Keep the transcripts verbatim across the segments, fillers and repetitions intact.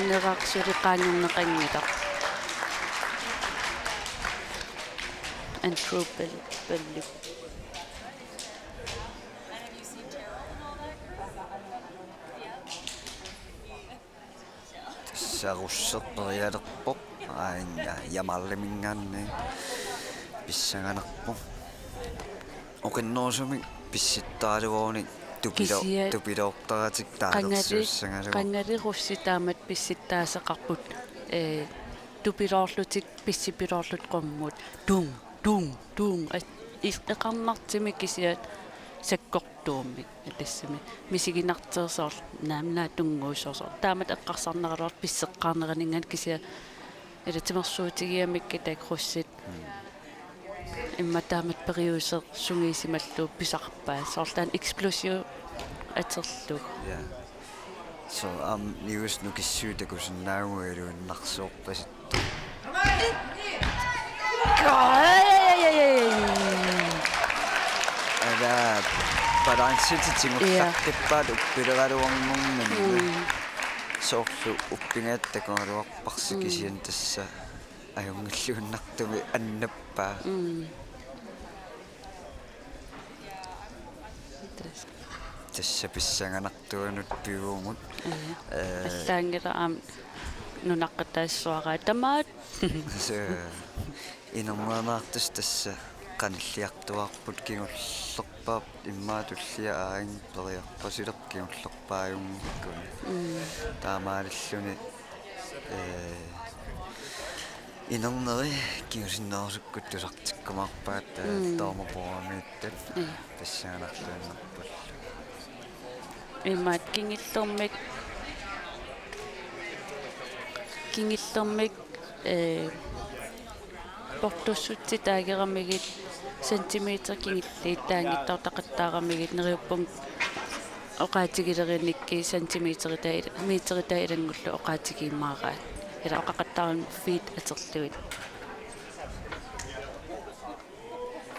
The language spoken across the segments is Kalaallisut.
Inneraq suli qaangerneqanngilaq. Andrew Bell-, Bellip. Tassa russeq perialerpoq. Aajuna Jamaliminngaanniit pissanganarpoq. Oqinnerusumik pissittaraluarunik tupilo-, kisianni tupiloortaratik qangali-, taalersuussagaluarput. Qangali russi taamatut pissittaasaqarput, ee, tupiloorlutik pissippiloorlutik qummut. Tung, tung, tung. As-, is-, eqarnartumik kisianni sakkortuumik. Tassami misiginartoq soorlu naamik tunnguusoq soorlu. Taamatut eqqarsarneraluarpoq pisseqqaarneraninngaanniit kisianni ila timersuutigigamikku taakku russit. Mm. Immaqa taamatut periuseq sungiusimallugu pisarpaat. Soorlu taanna eksplosiv atorlugu. Ja. So, aamma niuersuit nukissuit takusinnaaguit iluinnarsuorpasittoq. Ala balanceti tigullartippaat uppileraluarnermini. Mm. Soorlu uppigaat takugaluarparsi. Mm. Kisianni tassa ajunngilluinnartumik annappaa. Mm. Tassa. Tassa pissanganartuanut pivugut. Aa. Ee. Allaanngilaq aamma nunaqqataassuaraa tamaat. Tassa inerneriartussaq tassa qanilliartuaarput kingullerpaaq immaqa tullia aajuna periarfasilerpoq kingullerpaajunngikkunik. Mm. Taamaalilluni, ee, inerneri kingusinnerusukkut tusartikkumaarpaat, ee, mm, doormapooramiittat. Ja. Pissanganarluinnarpullu. Imaat kingullermik, kingullermik, ee, portussutsit taageramigit centimeter kingulliit taanngitsoortaqattaaramigit neriuppunga oqaatigilerinikki centimeteritai, meteritai ilanngullugu oqaatigiumaaraat. Ila oqaqattaarami feet atorlugit.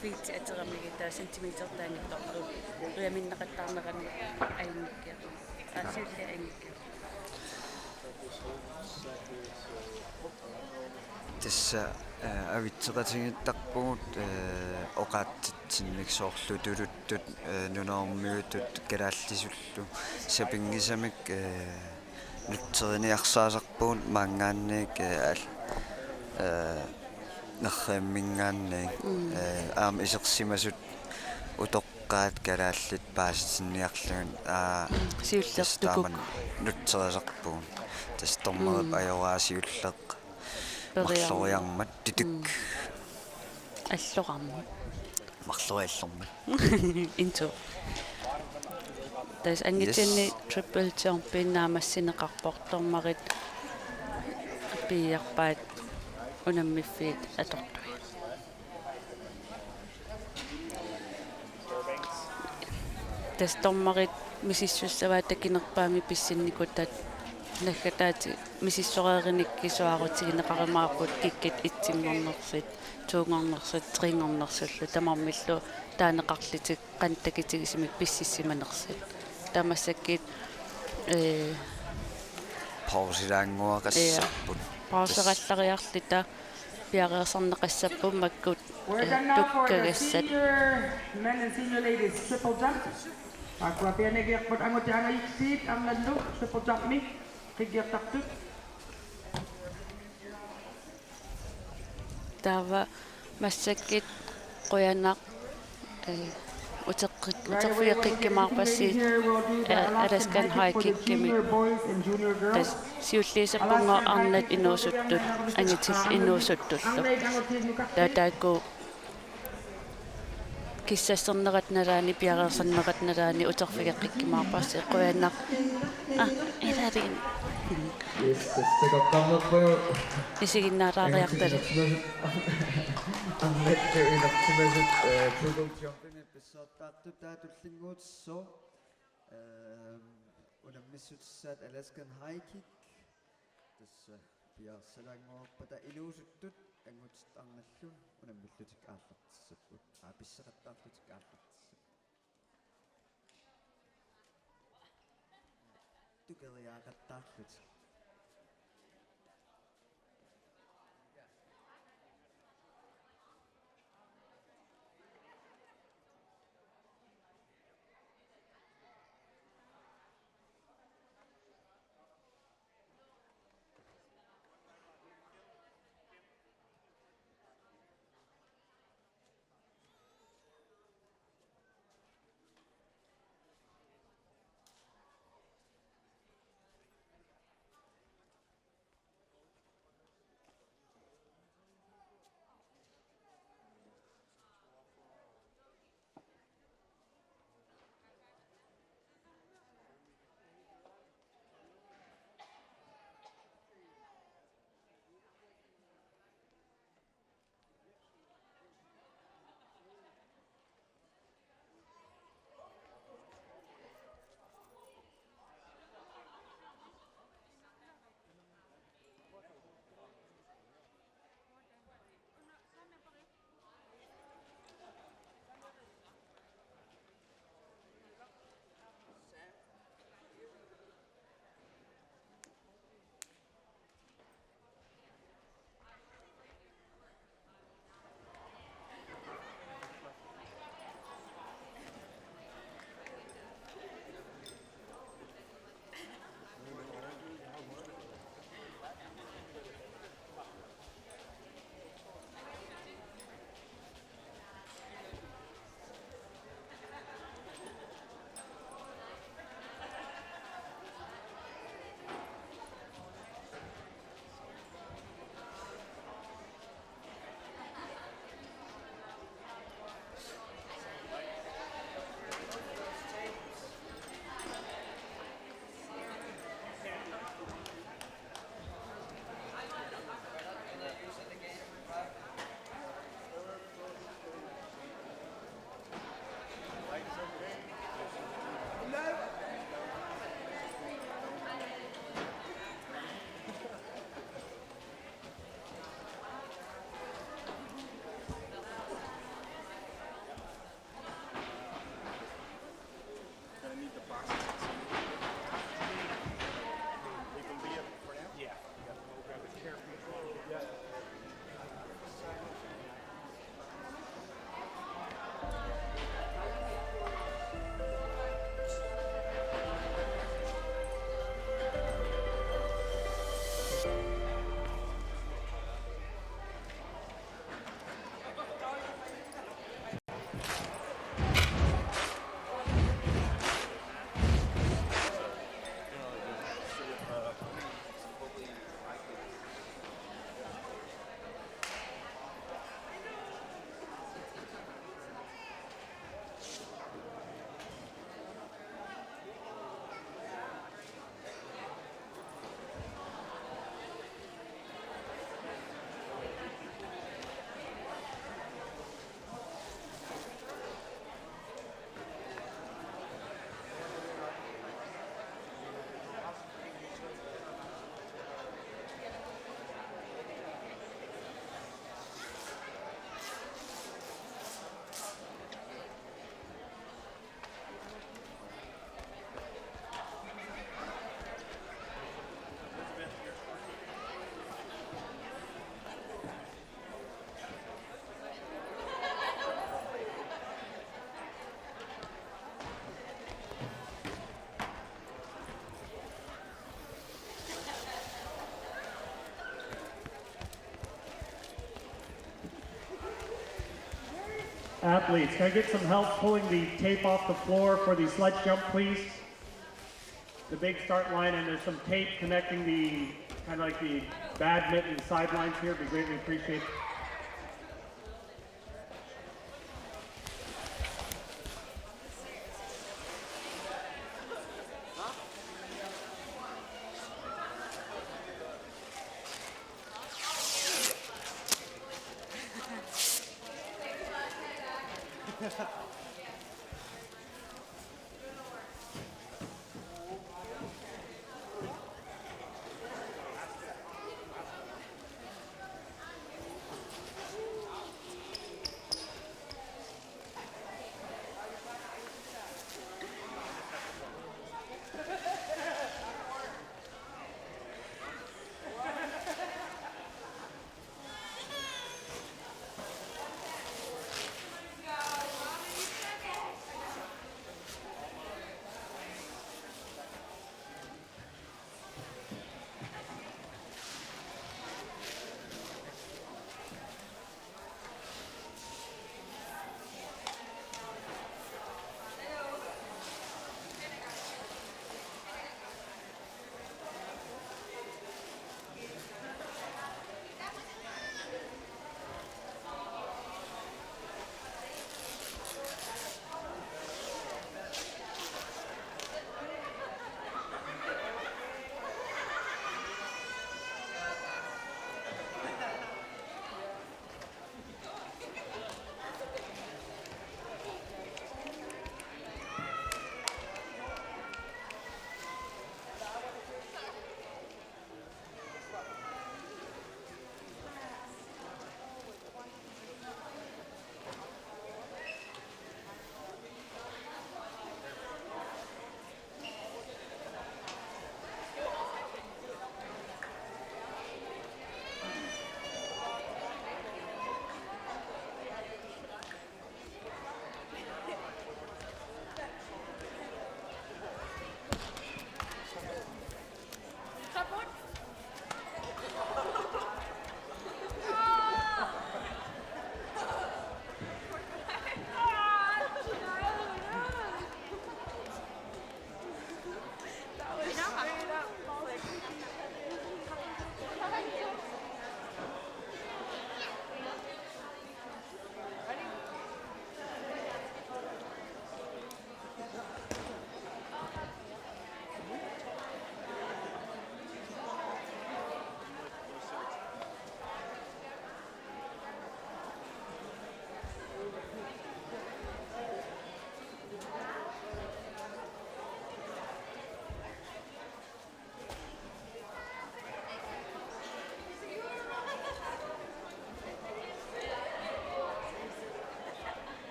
Feet atoramigit taava centimeter taanngitsoorlugu. Qiaminneqattaarnerani ajunngikkiartoq. Aa, siulliit ajunngikkiartoq. Tassa, ee, avitseqatigiittarpugut, ee, oqaatsitsinnik soorlu tuluttut, ee, nunarummiutut kalaallisullu sapinngisamik, ee, nutseriniarsaasarpugut maanngaanniit, ee, al-, ee, nerriamminngaanniit, mm, ee, aamma isersimasut utoqqaat kalaallit paasitinniarlugit, aa, mm, siullertukuk. Tassa taama nutserisarpugut. Tassa dommerip, mm, ajoraa siulleq. Periarmat. Marloriarmat tutuk. Mm. Allorarmat. Marloriarmat. Into. Tassa angutinni, yes, triple jumpi naammassineqarpoq dommerit piiarpaat unammiffiit atortui. Tassa dommerit misissussavaat takinerpaamik pissinikutat naggataati misissoreerinikkit suaarutigineqarumaarput kikkut etsinngornersut, toonngornersut, treenngornersullu tamarmillu taaneqarlutik qanoq takitigisumik pississimanersut. Taava massakkut, ee, pausilaannguaqassapput. Ja. Pauserallariarluta piareersarneqassapput makkut, ee, tukkagassat. We're done now for the senior men and senior ladies triple jump. Taakkua piareersarneqarput angutit angajutsiit arnallu triple jump-mi qiggiartartut. Taava massakkut qujanaq, ee, uteqqit-, uterfigeqqikkumaarpassi, ee, Alaskan High Kickimi. Tassa siulliussappunga arnat inuusuttut, angutit inuusuttullu. Taava taakku kissassernerat nalaani, piareersarnerat nalaani uterfigeqqikkumaarpassi, qujanaq. Aa, ilarin. Yes, tassa takoqqammerpugut. Isiginnaalaariartalik. Angutit inersimasut, angutit inersimasut, ee, triple jumpimi pissaartaartut taava tullinnguutissooq. Ehm, unammissutissaat Alaskan High Kick. Tassa piareersalaannguarpata inuusuttut angutit arnallu unammillutik aallartissapput. Aa, pisseqattaarlutik aallartissapput. Tukeriaaqattaarlutik. Athletes, can I get some help pulling the tape off the floor for the sledge jump, please? The big start line, and there's some tape connecting the, kind of like the badminton sidelines here. Be greatly appreciated.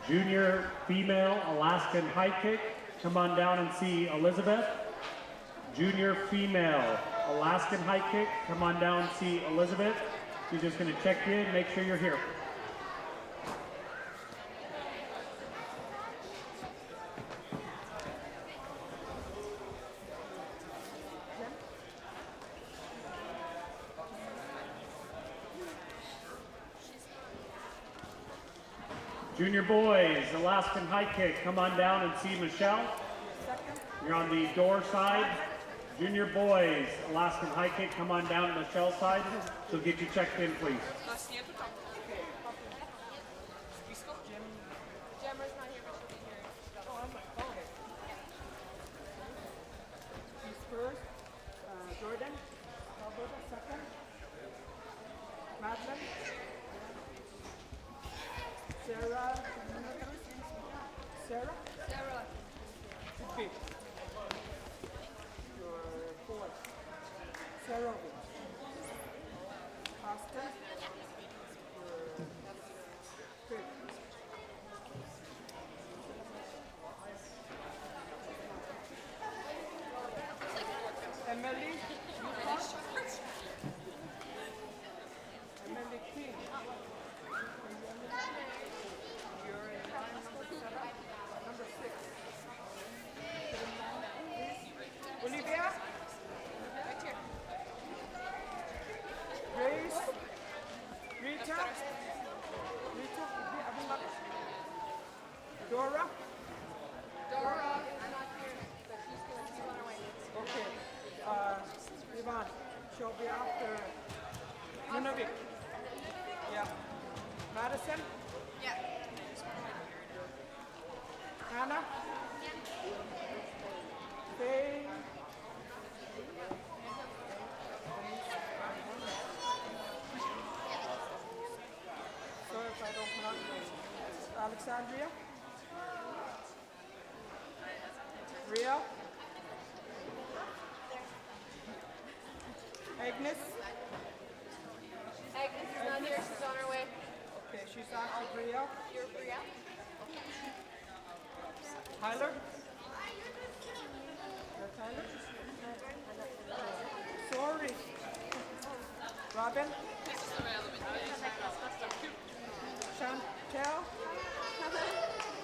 Junior female Alaskan high kick, come on down and see Elizabeth. Junior female Alaskan high kick, come on down and see Elizabeth. She's just gonna check you in, make sure you're here. Junior boys, Alaskan high kick, come on down and see Michelle. You're on the door side. Junior boys, Alaskan high kick, come on down to Michelle's side. She'll get you checked in, please. Who's first? Uh, Jordan? Sarah? Sarah. Should be. Your boy. Sarah. Pastor. Your Emily, Emily King. You're in line number seven, number six. Olivia? Grace? Rita? Rita? Dora? Dora, I'm not here, but she's gonna, she's on her way. Okay. Uh, Ivan, she'll be after Nunavik. Yeah. Madison? Yeah. Hannah? Faye? Sorry if I don't pronounce it. Alexandria? Ria? Agnes? Agnes is not here. She's on her way. Okay, she's after Ria. You're Ria? Tyler? Tyler? Sorry. Robin? Chantel?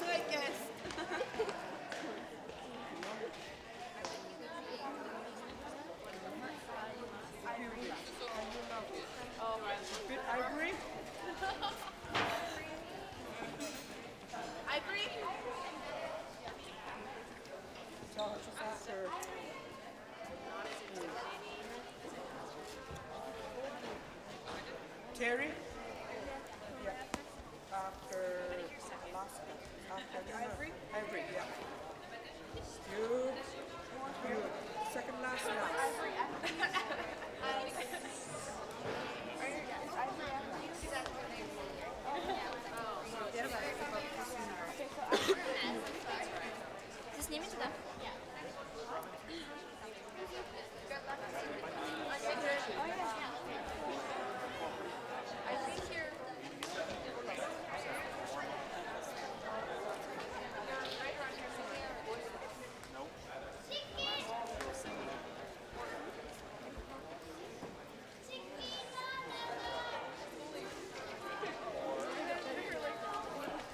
I guess. Ivory? Ivory? So, just after. Terry? Yeah. After Alaska. After Ivory? Ivory, yeah. You, you, second last now. Ты снимешь, да?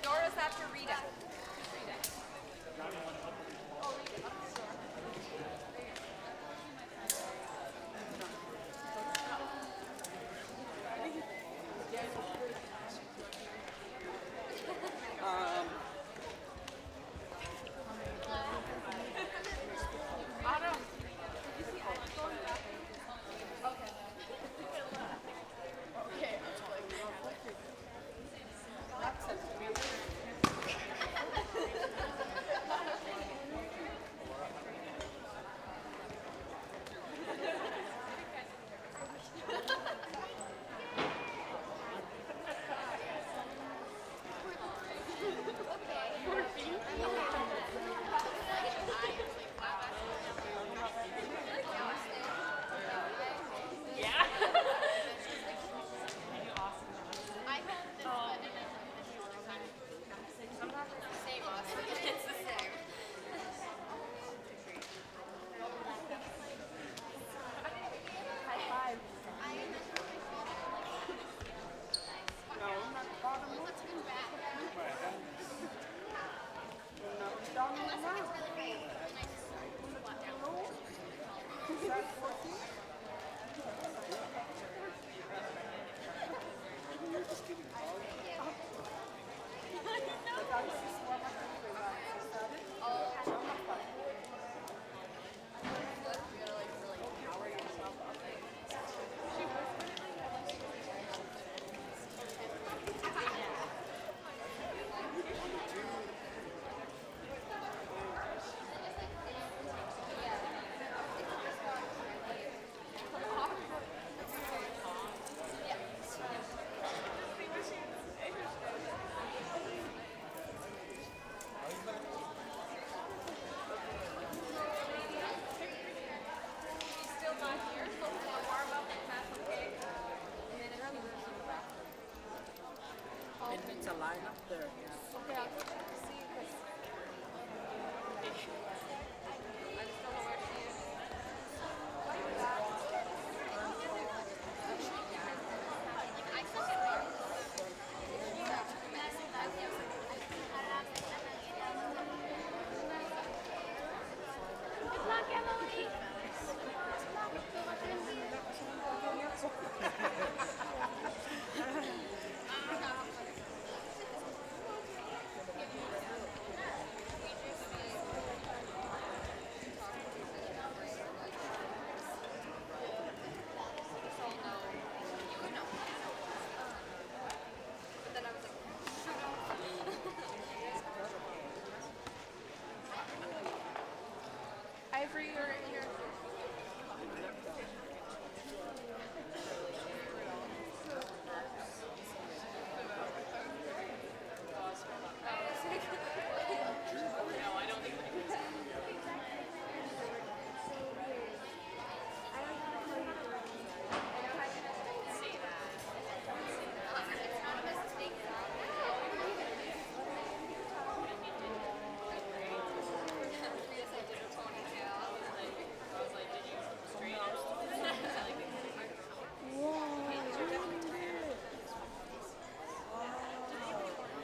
Dora's after Rita.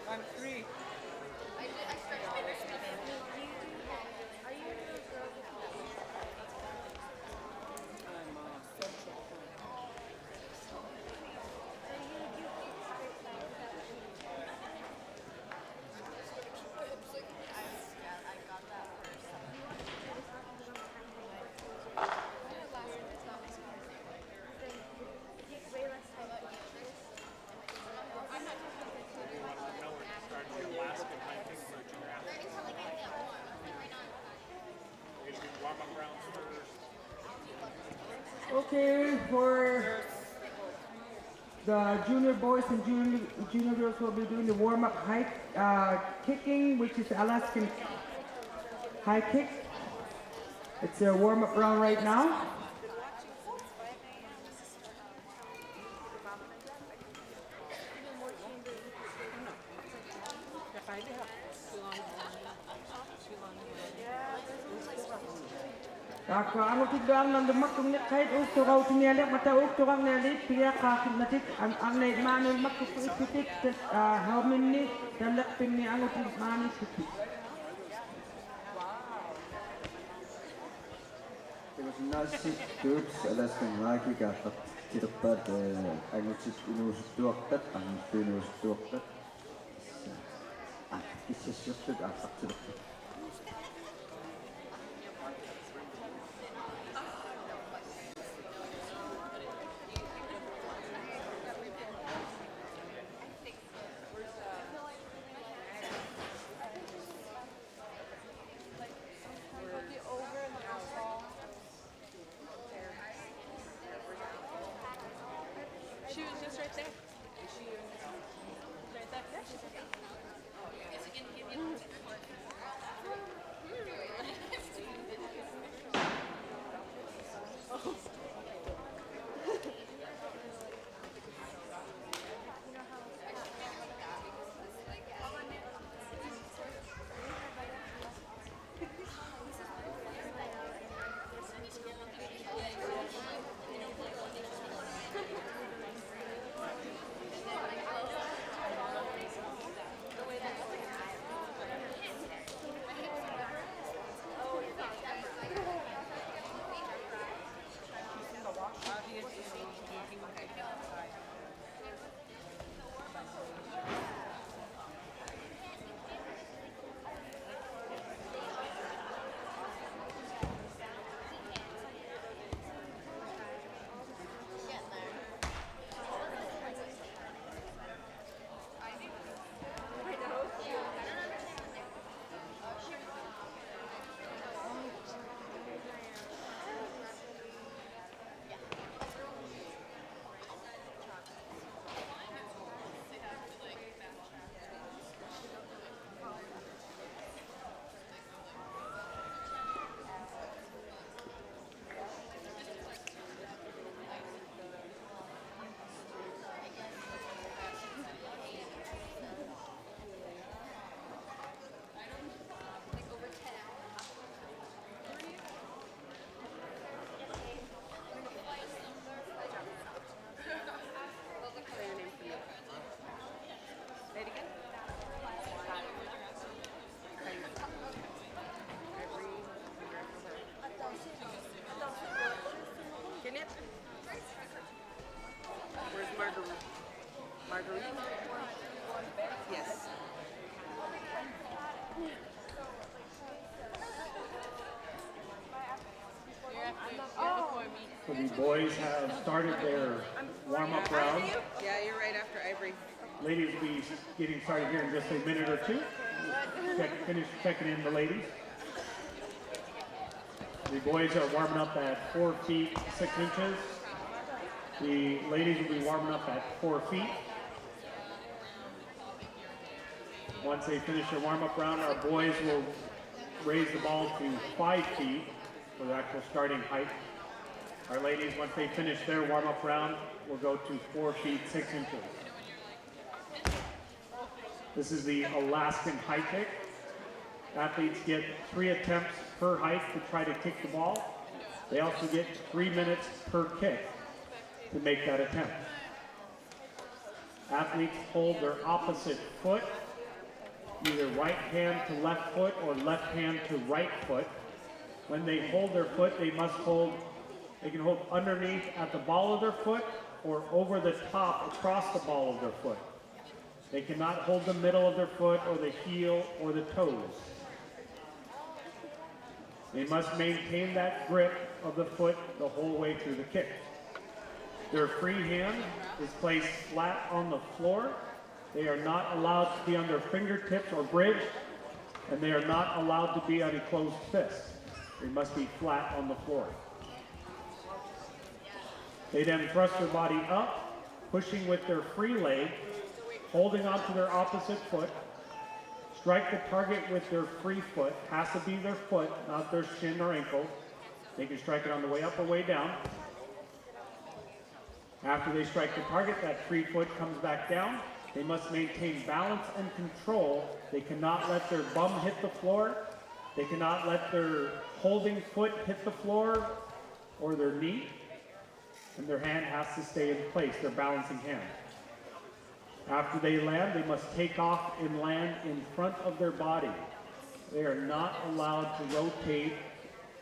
I'm free. I'm uh, central. Okay, for the junior boys and junior, junior girls will be doing the warm-up high uh, kicking, which is Alaskan high kick. It's a warm-up round right now. Taakku angutillu arnarlu makkunniaqqat uuktorautinialermata uuktorarnialiit pigiaqqaartinnatik an-, arnait maaniit makkukku ippitik tas-, aa, helminni tallerpinni angutit maaniittutik. Takusinnaassittuut Alaskan high kick aallartilerpaat, eh, angutit inuusuttuaqqat, angutit inuusuttuaqqat. Aa, kissassiortut aallartilerput. She was just right there. She was right there. Yeah, she's right there. Where's Marguerite? Marguerite? Yes. So the boys have started their warm-up round. Yeah, you're right after Ivory. Ladies will be getting started here in just a minute or two. Check, finish checking in the ladies. The boys are warming up at four feet six inches. The ladies will be warming up at four feet. Once they finish their warm-up round, our boys will raise the ball to five feet for the actual starting height. Our ladies, once they finish their warm-up round, will go to four feet six inches. This is the Alaskan high kick. Athletes get three attempts per height to try to kick the ball. They also get three minutes per kick to make that attempt. Athletes hold their opposite foot, either right hand to left foot or left hand to right foot. When they hold their foot, they must hold, they can hold underneath at the ball of their foot or over the top across the ball of their foot. They cannot hold the middle of their foot or the heel or the toes. They must maintain that grip of the foot the whole way through the kick. Their free hand is placed flat on the floor. They are not allowed to be on their fingertips or bridge, and they are not allowed to be on a closed fist. They must be flat on the floor. They then thrust their body up, pushing with their free leg, holding onto their opposite foot. Strike the target with their free foot. Has to be their foot, not their shin or ankle. They can strike it on the way up or way down. After they strike the target, that free foot comes back down. They must maintain balance and control. They cannot let their bum hit the floor. They cannot let their holding foot hit the floor or their knee. And their hand has to stay in place, their balancing hand. After they land, they must take off and land in front of their body. They are not allowed to rotate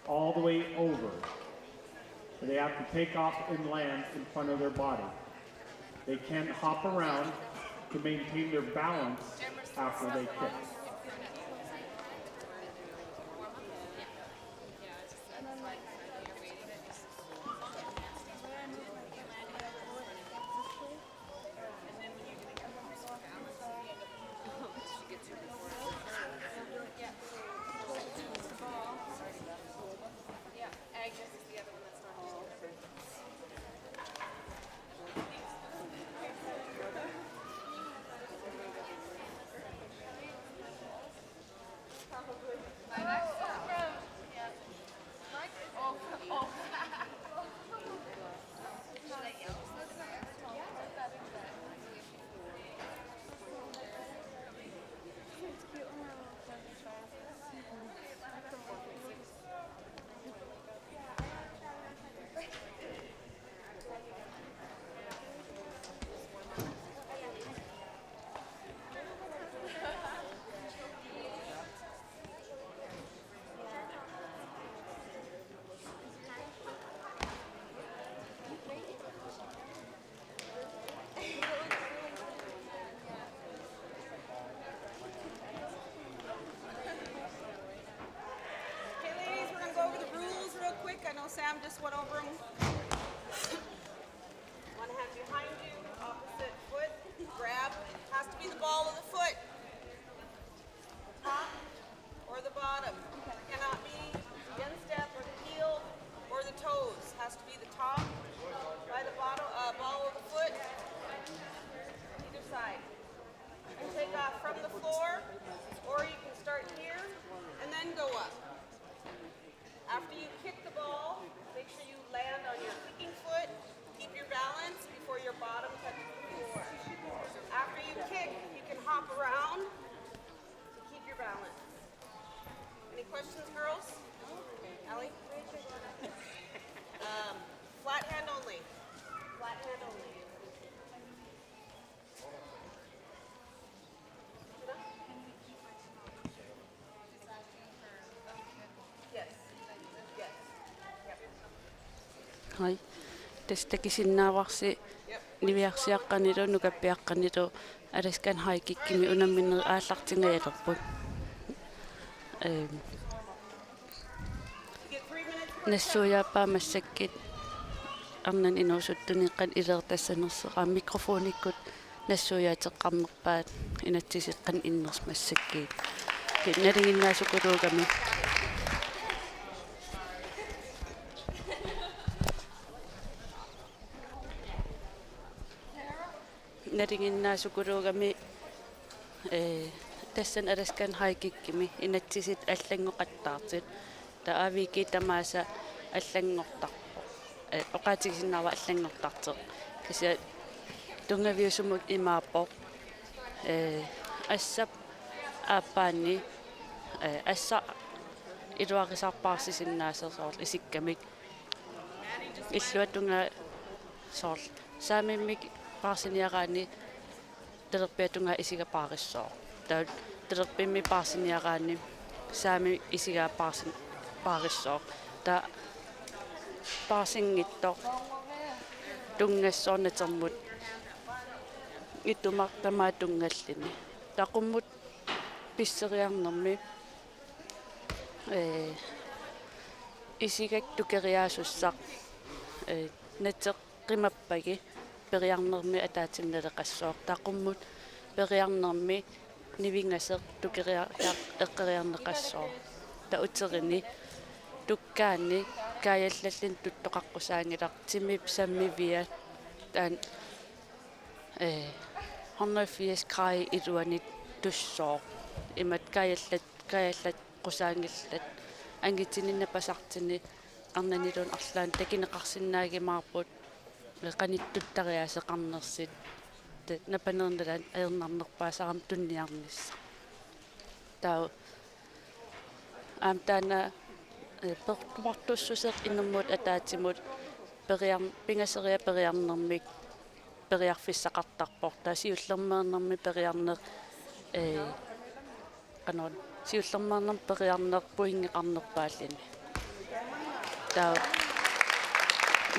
all the way over. They have to take off and land in front of their body. They can hop around to maintain their balance after they kick. Okay, ladies, we're gonna go over the rules real quick. I know Sam just went over 'em. One hand behind you, opposite foot, grab. Has to be the ball of the foot. Top or the bottom. Cannot be the instep or the heel or the toes. Has to be the top by the bottom, uh, ball of the foot. Either side. And take off from the floor, or you can start here and then go up. After you kick the ball, make sure you land on your kicking foot. Keep your balance before your bottom touches the floor. After you kick, you can hop around to keep your balance. Any questions, girls? Allie? Um, flat hand only. Flat hand only. Hai. Tassa takusinnaavarsi niviarsiaqqanilu nukappiaqqanilu Alaskan high kickimi unamminerit aallartingajalerput. Ehm. Nassuiaappaa massakkut arnani inuusuttuniit qanoq iliortassanersoq, aamma mikrofonikkut nassuiaateqqammerpaat inatsisit qanoq innersoq massakkut. Ki-, nalinginnaasukuluugami. nalinginnaasukuluugami, ee, tassani Alaskan High Kickimi inatsisit allanngoqattaartut. Taava A V G tamaasa allanngortarpoq. Ee, oqaatigisinnaavara allanngortartoq. Kisianni tunngaviusumik imaappoq. Ee, assap aappaanni, ee, assaq iluarisarpaarsisinnaassasoorlu isikkamik. Illuatungaa soorlu saamimmik paarsiniaraanni talerpiatungaa isiga paarissooq. Taava talerpimmi paarsiniaraanni saami isigaa paarsin-, paarissooq. Taava paarsinngitsoq tunngassooq natermut. Itumaq tamaat tunngalluni. Taava qummut pisseriarnermi, ee, isigak tukeriaasussaq, ee, nateq qimappagi periarnermi ataatsimut naleqassooq. Taava qummut periarnermi nivingaseq tukeria-, eqqeriarneqassooq. Taava uterini tukkaanni kaajallallutik tuttoqaqqusaanngilaq, timip sammiviat taanna, ee, hundrede firs grader iluanut tussooq. Imatut kaajallat-, kaajallataqqusaanngillat, angitinik napasartunik arnaniluunniit arlaannik takuneqarsinnaajumaarput, ee, qanoq tuttariaaseqarnersut, ta-, napaneernerulaat ajornarnerpaasarami tunniarnissaq. Taava aamma taanna, ee, per-, portussuseq inermut ataatsimut periar-, pingasoriarluni periarnermik periarfissaqartarpoq. Taava siullermeernermi periarneq, ee, qanoq, siullermeernermi periarneq pointeqarnerpaalluni. Taava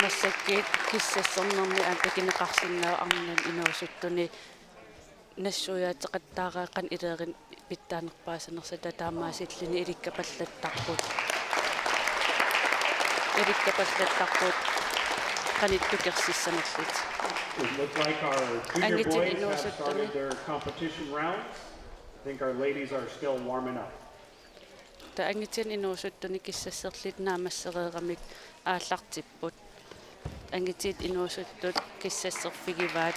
massakkut kissassernermi aamma takuneqarsinnaavoq arnanut inuusuttuni nassuiaateqattaaraq qanoq ileriarluni pitsaanerpaasanersut, taamaasilluni ilikkapallattarput. Ilikkapallattarput qanoq tukersissanerlutik. It looks like our junior Angitinik boys have inuusuttuni. Started their competition rounds. I think our ladies are still warming up. Taava angitinik inuusuttuni kissasserlutik naammassereeramik aallartipput. Angitinik inuusuttut kissasserfigivaat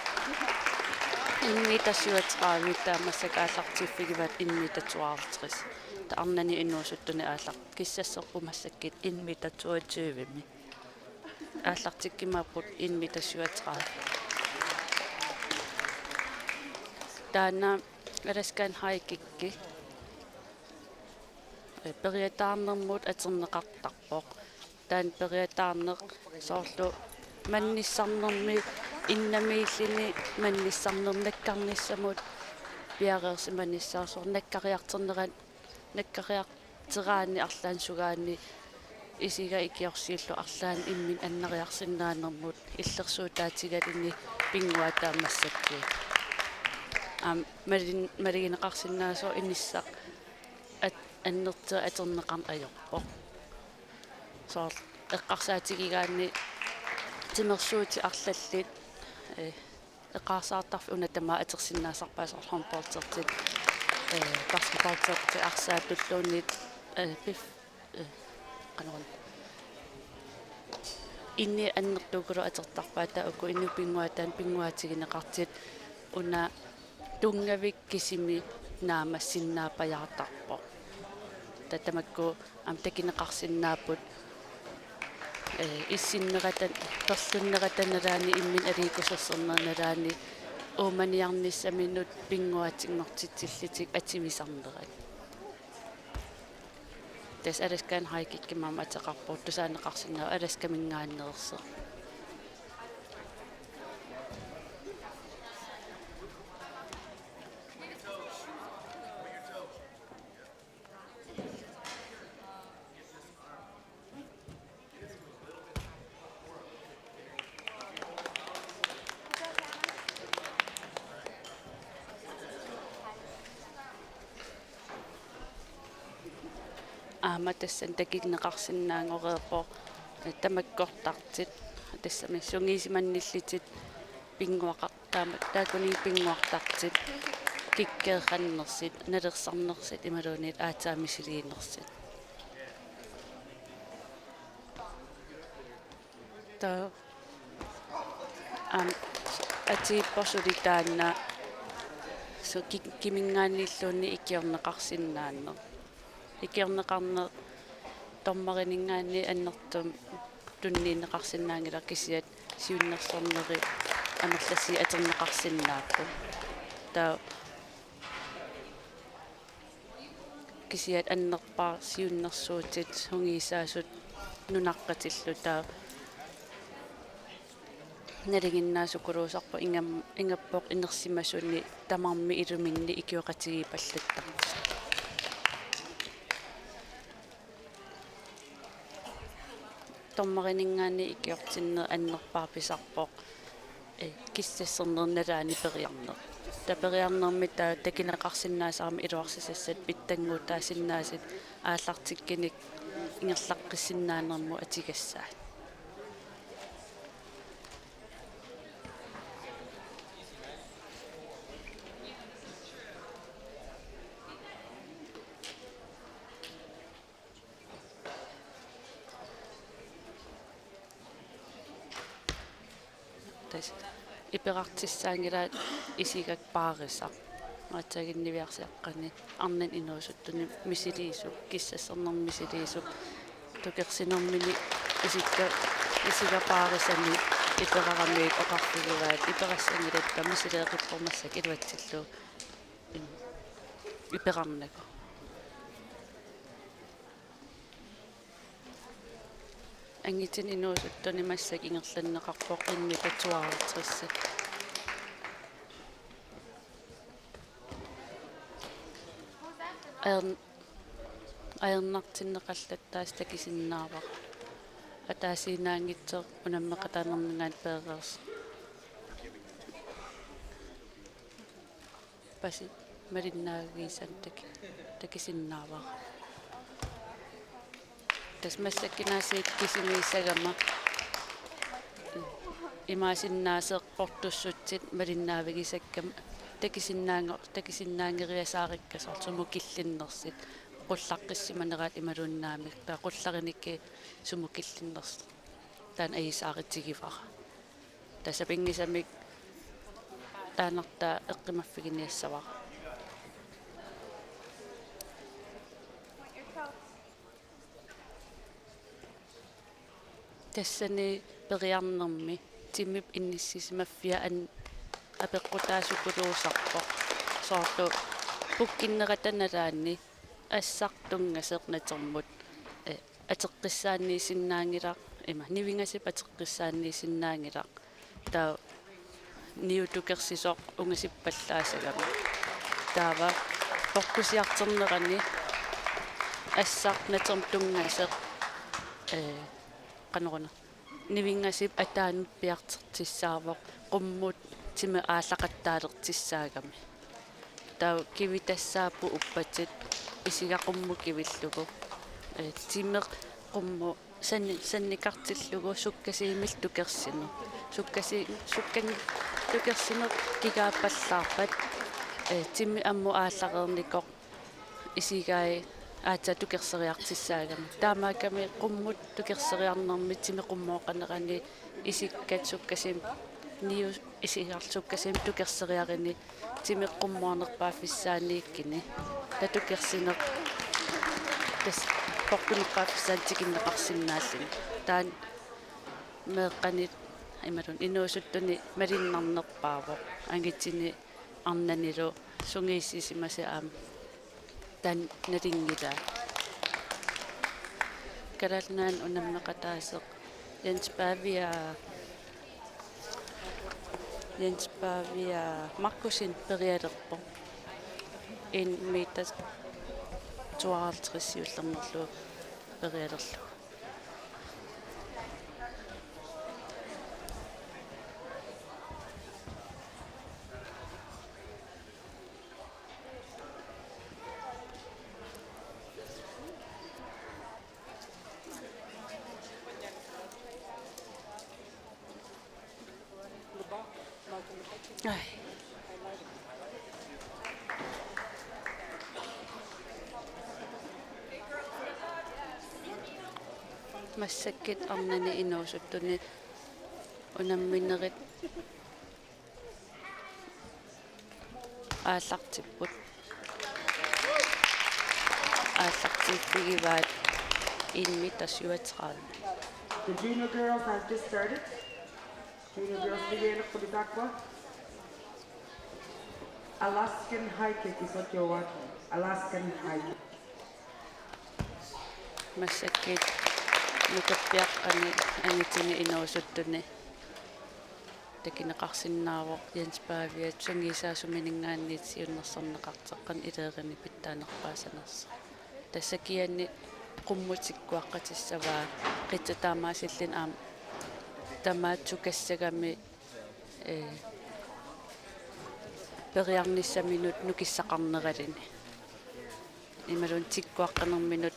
en meter syvogtredive, taava massakkut aallartiffigivaat en meter tooghalvtreds. Taava arnanut inuusuttuni aallar-, kissasserput massakkut en meter toogtyve-mi. Aallartikkimaapput en meter syvogtredive. Taanna Alaskan High Kicki, ee, periataarnermut atorneqartarpoq. Taanna periataarneq soorlu mannissarnermi, innamiilluni mannissarnermi nakkarnissamut piareersimanissaa, soorlu nakkariartorneran-, nakkariartoraanni arlaannik sugaanni isiga ikiorsiullugu arlaannik imminut anneriarsinnaanermut illersuutaatigaluni pinnguaataa massakkut. Aamma malin-, malugineqarsinnaasoq inissaq at-, annertooq atorneqarneq ajorpoq. Soorlu eqqarsaatigigaanni timersuutit arlallit, ee, eqqarsartarfik una tamaat atorsinnaasarpaat, soorlu håndboldertit, ee, basketballertit, arsaatulluunniit, ee, pif-, ee, qanoruna. Init annertuukulu atortarpaat, taava uku inuit pinnguaataannik pinnguaatigineqartut una tunngavik kisimi naammassinnaappajaartarpoq. Taava tamakku aamma takuneqarsinnaapput, ee, issinnerata, perlunnerata nalaani, imminut aliikkusersorneq nalaani, uumaniarnissaminut pinnguaatinngortitsillutik atuisarnerat. Tassa Alaskan High Kickimik aamma ateqarpoq, tusaaneqarsinnaavoq Alaskaminngaanneersoq. Aamma tassani takuneqarsinnaanngoreerpoq tamakkortartut, tassami sungiusimannillutik pinnguaqa-, taama-, taakkununnga pinnguartartut, kikkeerrannersut, nalersarnersut imaluunniit aatsaat misiliinersut. Taava aamma Atiippoq suli taanna su-, ki-, kiminngaanniilluunniit ikiorneqarsinnaaneq. Ikiorneqarneq dommerininngaanniit annertuumik tunniunneqarsinnaanngilaq, kisianni siunnersorneri amerlasuut atorneqarsinnaapput. Taava kisianni annerpaaq siunnersuutit sungiusaasut nunaqqatillu, taava nalinginnaasukuluusarpoq ingam-, ingappoq inersimasuni tamarmik iluminni ikioqatigiipallattartut. Dommerininngaanniit ikiortinneq annerpaaq pisarpoq, eh, kissasserneri nalaani periarneq. Taava periarnermi taava takuneqarsinnaasarami iluarsisassat pitsannguutaasinnaasut aallartikkunik ingerlaqqissinnaanermut atugassaat. Tassa iperartussaanngilaat isigak paarisaq. Aatsaat niviarsiaqqani arnani inuusuttuni misiliisup, kissassernermi misiliisup, tukersinermini isikka-, isiga paarisani iperaramiuk oqarfigivaat, iperassanngilaat, taava misileeqippoq massakkut iluatsillugu. Im-, iperarnagu. Angutinut inuusuttuni massakkut ingerlanneqarpoq en meter tooghalvtreds. Ajorn-, ajornartinneqallattaasut takusinnaavara. Ataasiinnaanngitsoq unammeqataanerminngaanniit peereersoq. Pasip malinnaavigisannik takusinnaavara. Tassa massakkunaasiit kisimiissagama imaasinnaasoq portussutsit malinnaavigisakkama takusinnaango-, takusinnaanngeriasaariikkasoorlu sumut killinnersut, qullaqqissimaneraat imaluunniit naamik, taava qullarinikku sumut killinnersut. Taanna ajuusaarutigivara. Tassa sapinngisamik taannartaa eqqumaffiginiassavara. Tassani periarnermi timip inissisimaffia an-, apeqqutaasukuluusarpoq. Soorlu pukkinnerata nalaani assaq tunngasoq natermut, eh, atoqqissaanniissinnaanngilaq, ima, nivingasup atoqqissaanniissinnaanngilaq. Taava niutukersisoq ungasippallaasagami. Taava poqqusiartornerani assaq natermut tunngasoq, eh, qanoruna. Nivingasup ataanut piartortussaavoq qummut timip aallaqattaalertussaagami. Taava kivitassaapput uppatit isiga qummut kivillugu. Eh, timip qummut sanni-, sannikartillugu sukkasuumillu tukersineq. Sukkasuu-, sukkan-, tukersineq kigaappallaarpat, eh, timip ammut aallareernikoq isigai aatsaat tukersoriartussaagami. Taamaakkami qummut tukersoriarnermi timip qummooqanerani isikkat sukkasuumik niu-, isigarlu sukkasuumik tukersoriarini timip qummoornerpaaffissaaniikkuni. Taava tukersineq tassa poqqunerpaaffissaani tikinneqarsinnaalluni. Taanna meeqqanit imaluunniit inuusuttuni malunnarnerpaavoq. Angutini arnanilu sungiussisimasut aamma taanna nalunngilaa. Kalaallit Nunaanni unammeqataasoq Jens Pavia, Jens Pavia Markussen perialerpoq. En meter tooghalvtreds siullernerlugu perialerlugu. Ai. Massakkut arnani inuusuttuni unamminerit aallartipput. Aallartiffigivaat en meter syvogtredive. The junior girls have just started. Junior girls, Alaskan high kick is what you're working. Alaskan high kick. Massakkut nukappiaqqani angutini inuusuttuni takuneqarsinnaavoq Jens Pavia sungiusaasuminngaanniit siunnersorneqartoq qanoq ilerini pitsaanerpaasanersoq. Tassa kisianni qummut tikkuaqqatissavaa qitsup taamaasilluni aamma tamaat sukassagami, ee, periarnissaminut nukissaqarneraluni. Imaluunniit tikkuaqqanerminut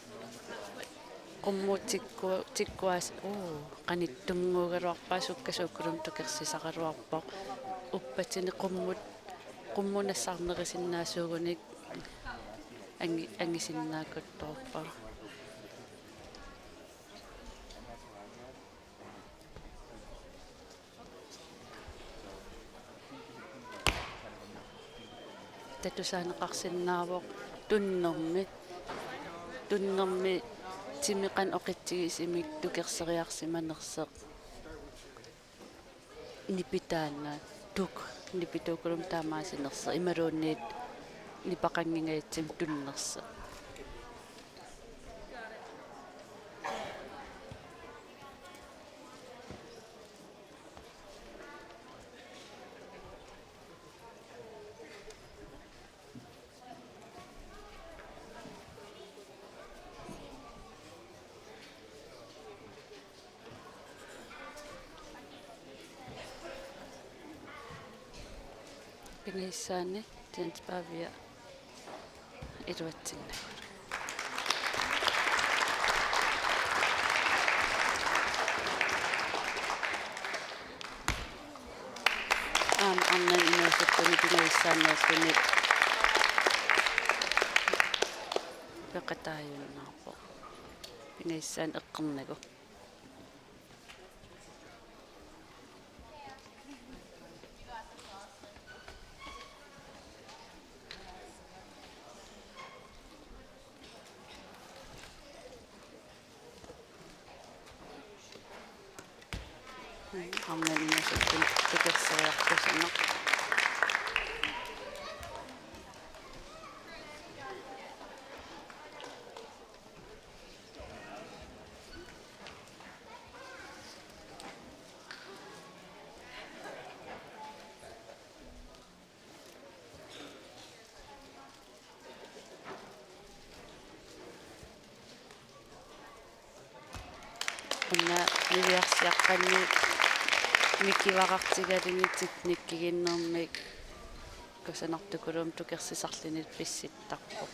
qummut tikku-, tikkuas-, uu, qanittunnguugaluarpaa sukkasuukkulumi tukersisaraluarpoq. Uppatini qummut, qummut nassaarnerusinnaasuugunik angi-, angusinnaakuttorpaa. Tatusaaneqarsinnaavoq tunnermi. Tunnermi timi qanoq oqitsigisumik tukerseriarsimanersoq. Nipitaanna tuk, nipituukkulumi taamaasinersoq imaluunniit nipaqanngingajatsinnik tunnersoq. Pingajussaanik Jens Pavia iluatsinnagu. Aamma arnani inuusuttuni pingajussaanerluni peqataajunnaarpoq. Pingajussaanik eqqornagu. Aamma inuusuttuni tukerseriartusineq. Una niviarsiaqqanni mikivaqartigalugit teknikkiginnermik kusanartukulumi tukersisarluni pissuttarpoq.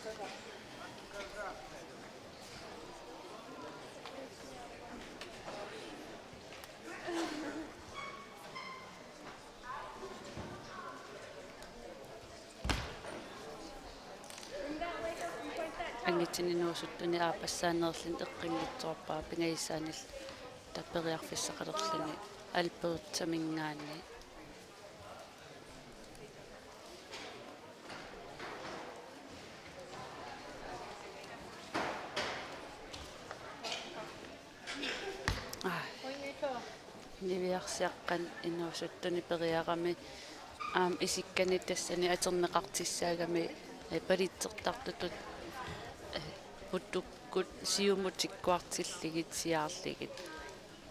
Angutini inuusuttuni aappassaanerluni eqqunngitsoorpaa pingajussaanillu periarfissaqalerluni Albertaminngaanniit. Niviarsiaqqani inuusuttuni periarami aamma isikkanik tassani atorneqartussaagami, eh, palitsertartutut, eh, putukkut siumut tikkuartillugit siaarlugit.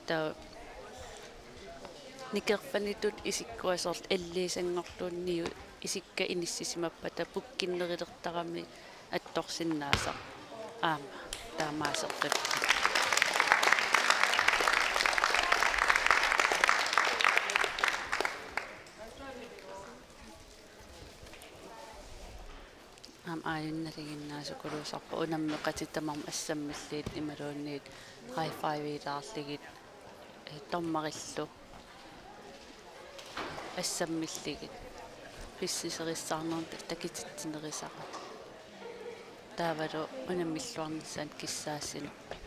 Taava nikerfanitut isikkua soorlu alliisanngorluunniit isikka inissisimappata pukkinnerulertarami attorsinnaasoq aamma taamaaseqqippoq. Aamma aajuna nalinginnaasukuluusarpoq unammeqatit tamarmik assammillugit imaluunniit high five-ilaarlugit, eh, dommerillu assammillugit pissuserissaarnermut takutitsinerusarami. Taavalu unammilluarnissaanut kissaassinerput.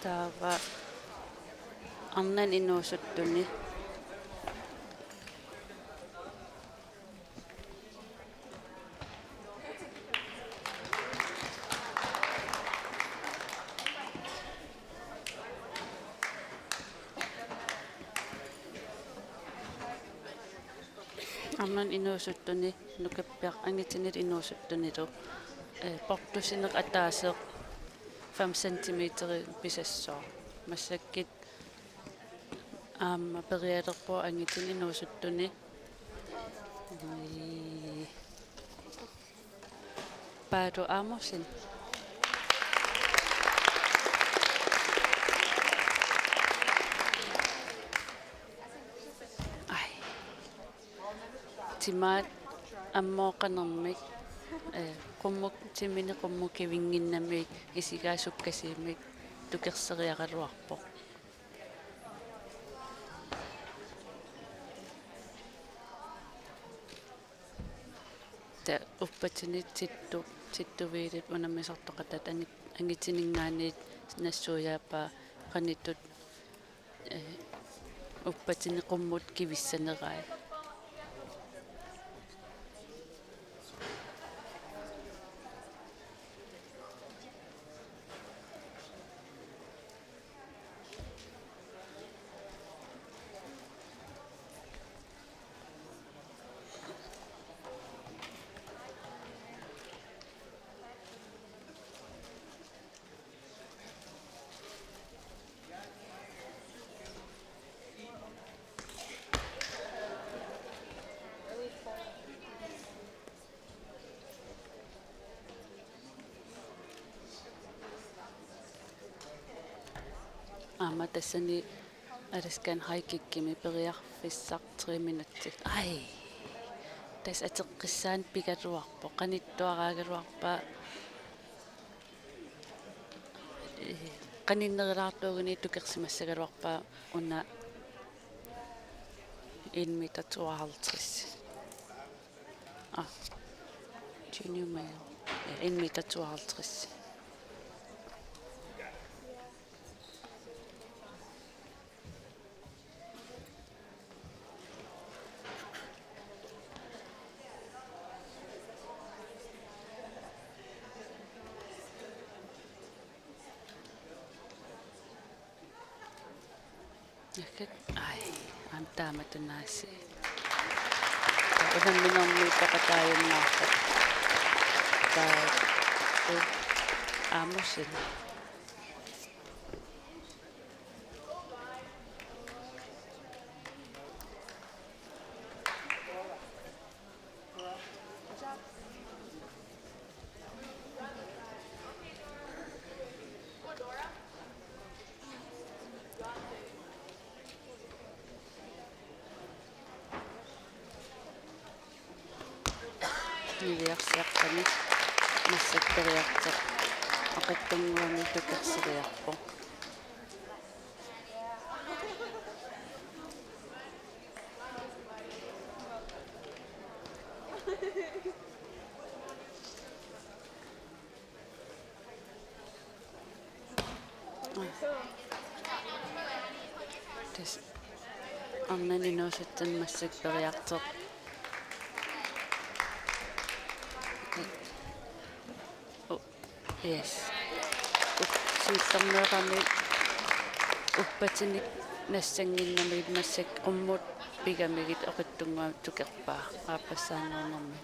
Taava arnani inuusuttuni. Arnani inuusuttuni nukappiaq angitinik inuusuttunilu, eh, portusineq ataaseq fem centimeter pisassaaq. Massakkut aamma perialerpoq angitinik inuusuttuni. Ii. Paatu Amusin. Ai. Timaat ammooqanermik, eh, qummut, timini qummut kivinnginnamik isigaat sukkasuumik tukerseriaraluarpoq. Taava uppatinik tittu-, tittuviilit unammisartoqataat angi-, angitininngaanniit nassuiaappaa qanittut, eh, uppatinik qummut kivissanerai. Aamma tassani Alaskan high kickimi periarfissaq tre minutsit. Ai. Tassa atoqqissaani pigaluarpoq, qanittuaraagaluarpaa. Ee, qaninnerulaartuuguni tukersimassagaluarpaa una en meter tooghalvtreds. Ah, junior male. Ja, en meter tooghalvtreds. Nakkat. Ai, aamma taamatut naasi. Unamminermi peqataajunnaarpoq. Taava, u-, Amusin. Niviarsiaqqani massakkut periarfissaq oqitsunnguamik tukerseriarpoq. Tassa arnani inuusuttuni massakkut periarfissaq. Oh, yes. Up-, siullermeerami uppatinik nassannginnamigit massakkut qummut pigamigit oqitsunnguamik tukerpaa aappassaanermik.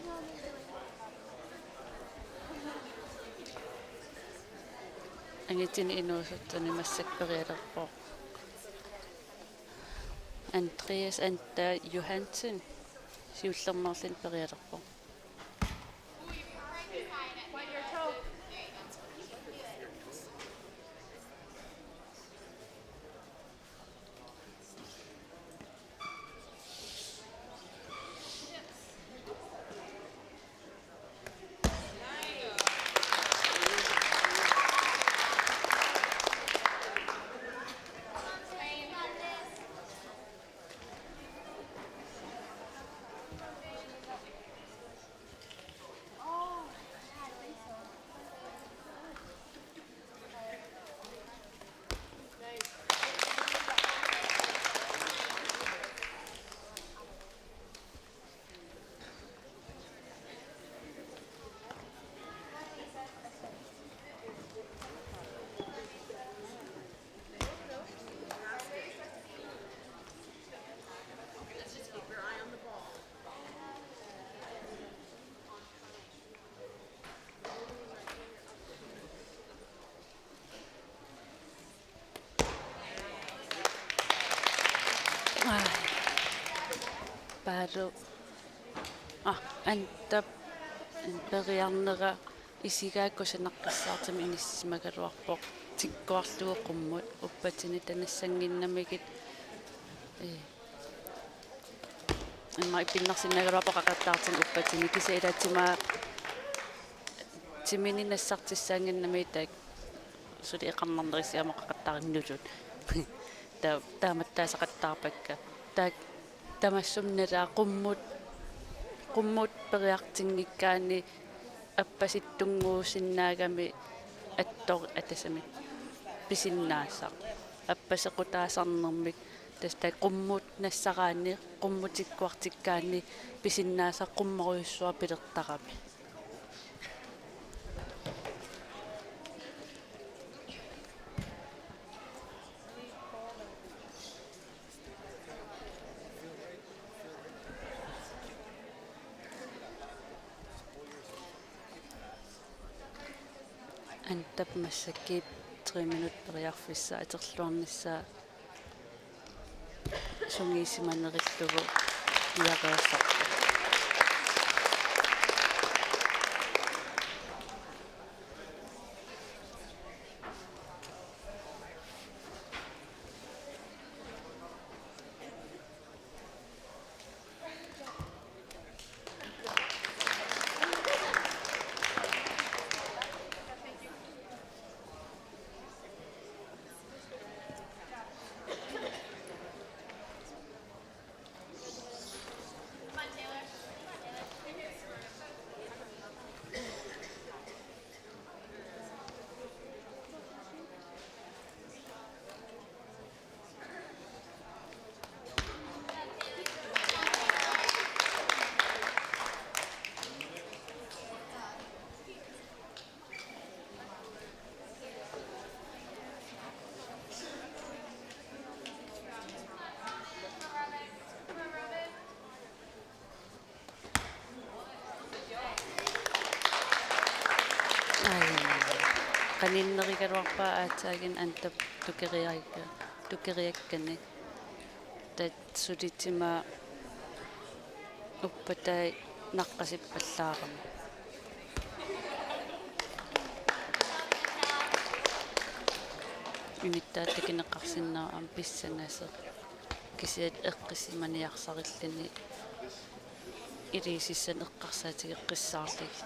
Angitinik inuusuttuni massakkut perialerpoq Andreas Anda Johansen, siullermeerluni perialerpoq. Alu. Ah, Antap periarnera isigaakku sanaqqissaartumik inissisimagaluarpoq tikkuarlugu qummut uppatini tanassannginnamigit. Ee. Immaqa ippinnarsinnaagaluarpoq qaqattaartumik uppatini kisianni ilaatima timini nassartissaannginnami taak suli eqarnarnerisiama qaqattaarnullu. Ta-, taamattaasaqattaarpakka. Taak tamassummik nalaa qummut, qummut periartinngikkaanni appasittunnguusinnaagami attor-, atasami pisinnaasaq. Appasequtaasarnermik tassa taak qummut nassaraanni, qummut tikkuartikkaanni pisinnaasaq qummorujussuaq pilertarami. Antap massakkut tre minut periarfissaq atorluarnissaa sungiusimanerillugu piareersarpoq. Ai. Qaninnerugaluarpaa aatsaaginnaq Antap tukeriakka-, tukeriakkani. Taava sulitima uppatai naqqasippallaarami. Inuttaat takuneqarsinnaavoq aamma pissangasoq. Kisianni eqqissisimaniarsarilluni iliuusissanik eqqarsaatigeqqissaarlugit.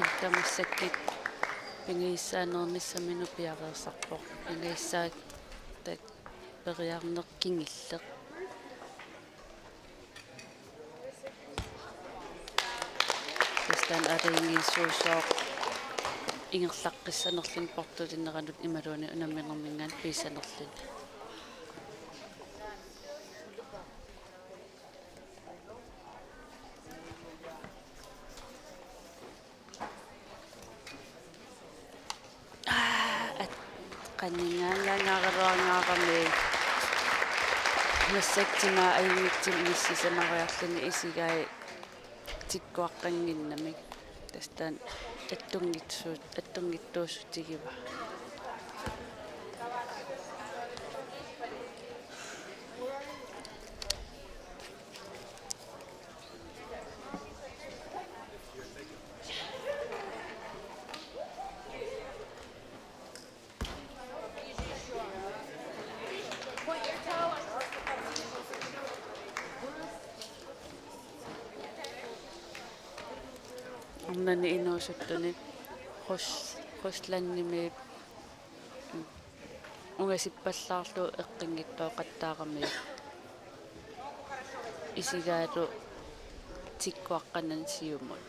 Antap massakkut pingajussaanernissaminnut piareersarpoq. Pingajussaat taakku periarneq kingulleq. Tassa taanna aalajangiisuusoq ingerlaqqissanerluni portulineranut imaluunniit unamminerminngaanniit piissanerluni. Aa, at-, Qaninngaangaangaaraluarami massakkut timaa ajunngitsumik inissisimariarluni isigai tikkuaqqannginnamik. Tassa taanna attunngitsuut-, attunngitsuussutigivaat. Arnani inuusuttuni Rus-, Ruslandimi ungasippallaarlugu eqqunngitsooqattaaramiuk isigaalu tikkuaqqanani siumut.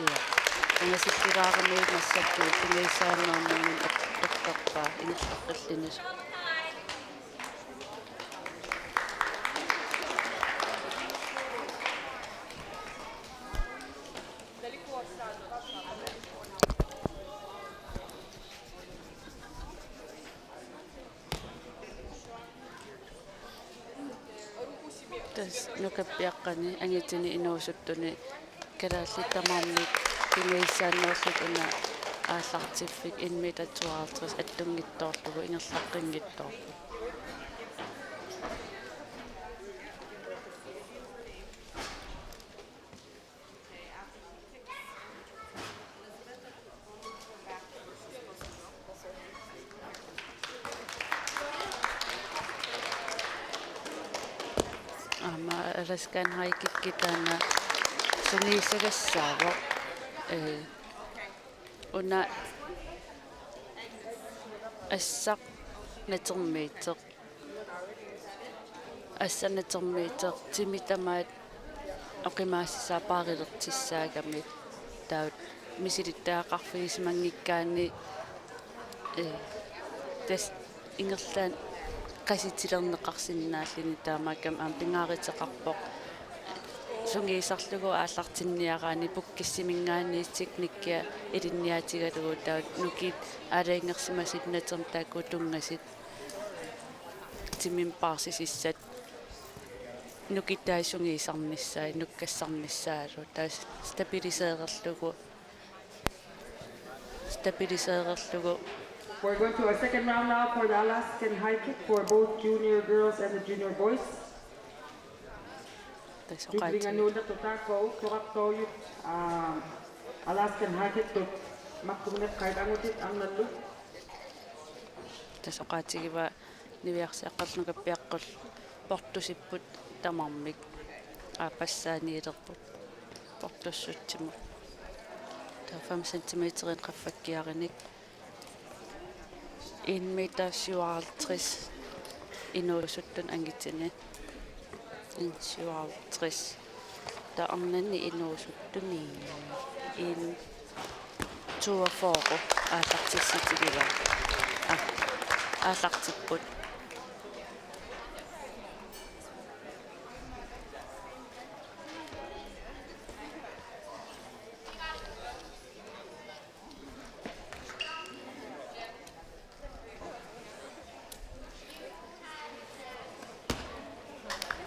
Ja. Ungasippilaaramiuk massakkut tungaissaannaanngormat attortarpaa ingerlaqqilluinnarlugu. Tassa nukappiaqqani angutini inuusuttuni kalaallit tamarmik tungaissaannaallugit una aallartiffik en meter tooghalvtreds attunngitsoorlugu ingerlaqqinngitsoorpoq. Aamma Alaskan High Kick taanna sungiussagassaagut. Ee, una assaq natermiittoq. Assaq natermiittoq timi tamaat oqimaassusaa paarilertussaagami taava misilittagaqarfigisimanngikkaanni, ee, tassa ingerlaannaq qasitilerneqarsinnaalluni taamaakkami aamma pingaaruteqarpoq. Sungiusarlugu aallartinniaraanni pukkissiminngaanniit teknikkia ilinniaatigalugu taava nukiit aalajangersimasut natermut taakku tunngasut timimik paarsisassat nukitai sungiusarnissaat, nukkassarnissaalu, taava stabilisererlugu, stabilisererlugu. We're going to our second round now for the Alaskan high kick for both junior girls and the junior boys. Tassa oqaatsit. Tulleriiaannarluta taakku ullorartorujut, aa, Alaskan high kick-tut maqqumineqqaat angutit arnallu. Tassa oqaatigivaat niviarsiaqqallu nukappiaqqallu portusipput tamarmik aappassaaniilerput portussutsimut. Taava fem centimeterinik qaffakkiarinik. En meter syvoghalvtreds inuusuttuni angutini. En syvoghalvtreds. Taava arnani inuusuttuni en toogfyrre aallartissutigivaat. Aa, aallartipput.